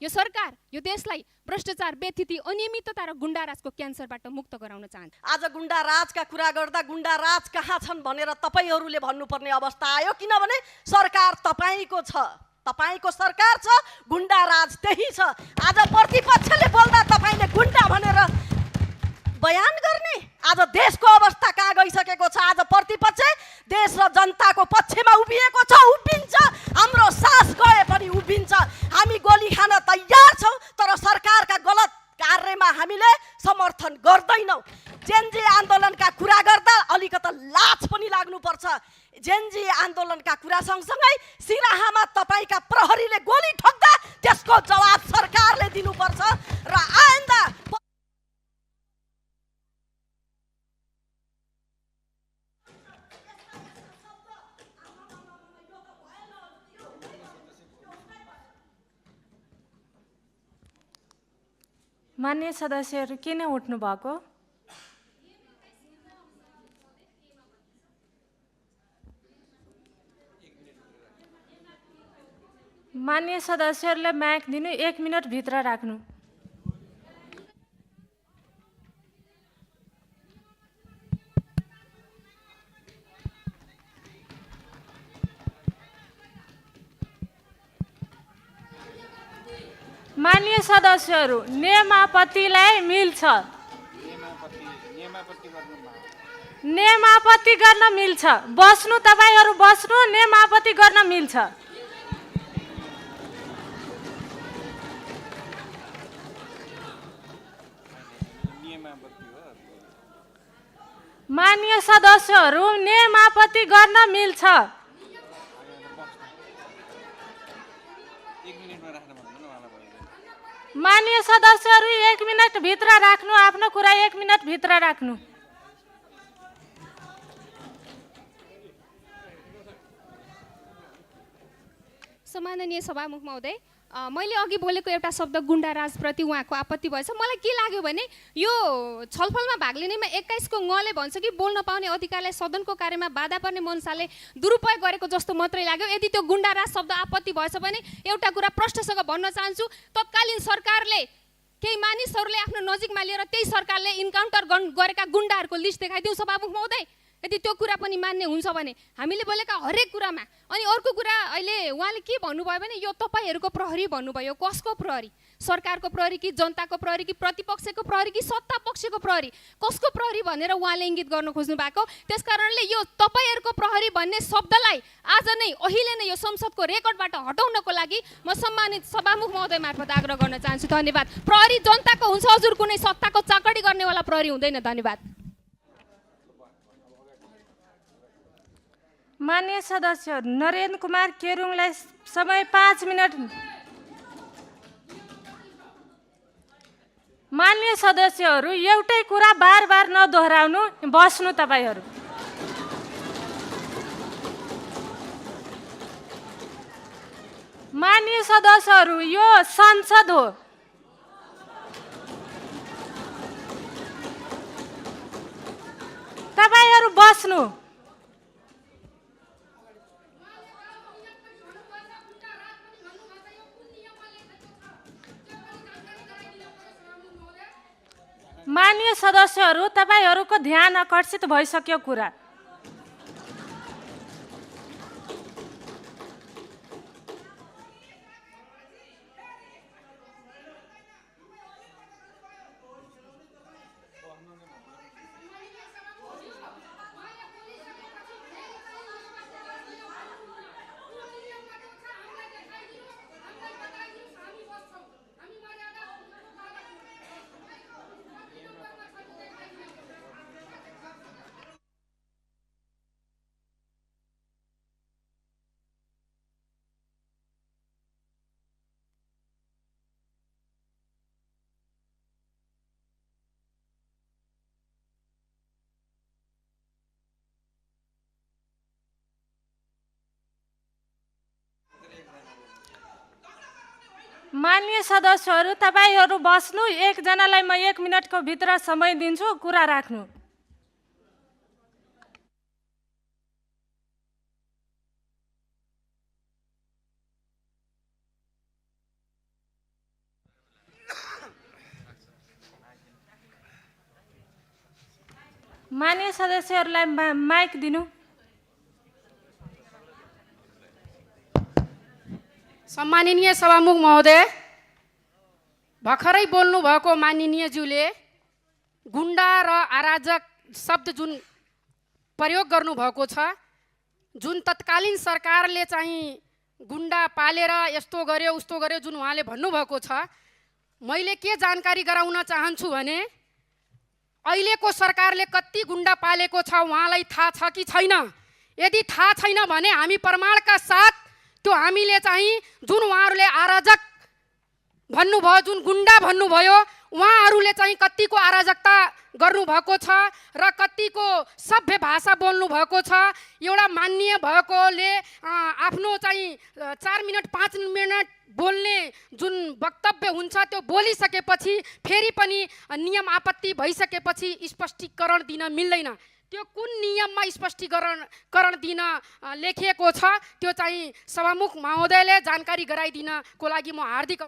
यो सरकार यो देशलाई भ्रष्टाचार, बेथिति, अनियमितता र गुण्डाराजको क्यान्सरबाट मुक्त गराउन चाहन्छ। आज गुण्डाराजका कुरा गर्दा गुण्डाराज कहाँ छन् भनेर तपाईहरूले भन्नुपर्ने अवस्था आयो, किनभने सरकार तपाईको छ, तपाईको सरकार छ, गुण्डाराज त्यही छ। आज प्रतिपक्षले बोल्दा तपाईले गुण्डा भनेर बयान गर्ने, आज देशको अवस्था कहाँ गइसकेको छ। आज प्रतिपक्ष देश र जनताको पक्षमा उभिएको छ, उभिन्छ, हाम्रो सास गए पनि उभिन्छ। हामी गोली खान तयार छौँ, तर सरकारका गलत कार्यमा हामीले समर्थन गर्दैनौँ। जेनजी आन्दोलनका कुरा गर्दा अलिकता लाज पनि लाग्नुपर्छ। जेनजी आन्दोलनका कुरा सँगसँगै सिराहामा तपाईका प्रहरीले गोली ठोक्दा त्यसको जवाब सरकारले दिनुपर्छ र आइन्दा मान्य सदस्यहरू किन उठ्नु भएको? मान्य सदस्यहरूले माइक दिनु, 1 मिनट भित्र राख्नु। मान्य सदस्यहरू, नियमापत्तिलाई मिल्छ, नियमापत्ति गर्न मिल्छ। बस्नु, तपाईहरू बस्नु, नियमापत्ति गर्न मिल्छ। मान्य सदस्यहरू, नियमापत्ति गर्न मिल्छ। मान्य सदस्यहरू 1 मिनट भित्र राख्नु, आफ्नो कुरा 1 मिनट भित्र राख्नु। सम्माननीय सभामुख महोदय, मैले अघि बोलेको एउटा शब्द गुण्डाराजप्रति उहाँको आपत्ति भएछ। मलाई के लाग्यो भने यो छलफलमा भाग लिनेमा 21 को ङले भन्छ कि बोल्न पाउने अधिकारलाई सदनको कार्यमा बाधा पर्ने मन्साले दुरुपयोग गरेको जस्तो मात्रै लाग्यो। यदि त्यो गुण्डाराज शब्द आपत्ति भएछ भने एउटा कुरा प्रष्टसँग भन्न चाहन्छु, तत्कालीन सरकारले केही मानिसहरूले आफ्नो नजिकमा लिएर त्यही सरकारले इन्काउन्टर गरेका गुण्डाहरूको लिस्ट देखाइदिउँ सभामुख महोदय। यदि त्यो कुरा पनि मान्य हुन्छ भने हामीले बोलेका हरेक कुरामा। अनि अर्को कुरा अहिले उहाँले के भन्नुभयो भने यो तपाईहरूको प्रहरी भन्नुभयो, कसको प्रहरी? सरकारको प्रहरी कि जनताको प्रहरी कि प्रतिपक्षको प्रहरी कि सत्ता पक्षको प्रहरी? कसको प्रहरी भनेर उहाँले इङ्गित गर्न खोज्नु भएको। त्यसकारणले यो तपाईहरूको प्रहरी भन्ने शब्दलाई आज नै अहिले नै यो संसदको रेकर्डबाट हटाउनको लागि म सम्मानित सभामुख महोदय मार्फत आग्रह गर्न चाहन्छु। धन्यवाद। प्रहरी जनताको हुन्छ हजुर, कुनै सत्ताको चाकडी गर्नेवाला प्रहरी हुँदैन। धन्यवाद। मान्य सदस्य नरेन्द्र कुमार केरुङलाई समय 5 मिनट। मान्य सदस्यहरू, एउटै कुरा बार बार नदोहोऱ्याउनु, बस्नु तपाईहरू। मान्य सदस्यहरू, यो संसद हो। तपाईहरू बस्नु। मान्य सदस्यहरू, तपाईहरूको ध्यान आकर्षित भइसक्यो कुरा। मान्य सदस्यहरू, तपाईहरू बस्नु। एकजनालाई म 1 मिनटको भित्र समय दिन्छु, कुरा राख्नु। मान्य सदस्यहरूलाई माइक दिनु। सम्माननीय सभामुख महोदय, भर्खरै बोल्नु भएको माननीयज्यूले गुन्डा र अराजक शब्द जुन प्रयोग गर्नुभएको छ, जुन तत्कालीन सरकारले चाहिँ गुन्डा पालेर यस्तो गर्यो उस्तो गर्यो जुन उहाँले भन्नुभएको छ, मैले के जानकारी गराउन चाहन्छु भने अहिलेको सरकारले कति गुन्डा पालेको छ उहाँलाई थाहा छ कि छैन? यदि थाहा छैन भने हामी प्रमाणका साथ त्यो हामीले चाहिँ जुन उहाँहरूले अराजक भन्नुभयो, जुन गुन्डा भन्नुभयो, उहाँहरूले चाहिँ कतिको अराजकता गर्नुभएको छ र कतिको सभ्य भाषा बोल्नु भएको छ। एउटा मान्य भएकोले आफ्नो चाहिँ 4 मिनट 5 मिनट बोल्ने जुन वक्तव्य हुन्छ त्यो बोलिसकेपछि फेरि पनि नियम आपत्ति भइसकेपछि स्पष्टीकरण दिन मिल्दैन। त्यो कुन नियममा स्पष्टीकरण दिन लेखिएको छ त्यो चाहिँ सभामुख महोदयले जानकारी गराइदिनको लागि म हार्दिक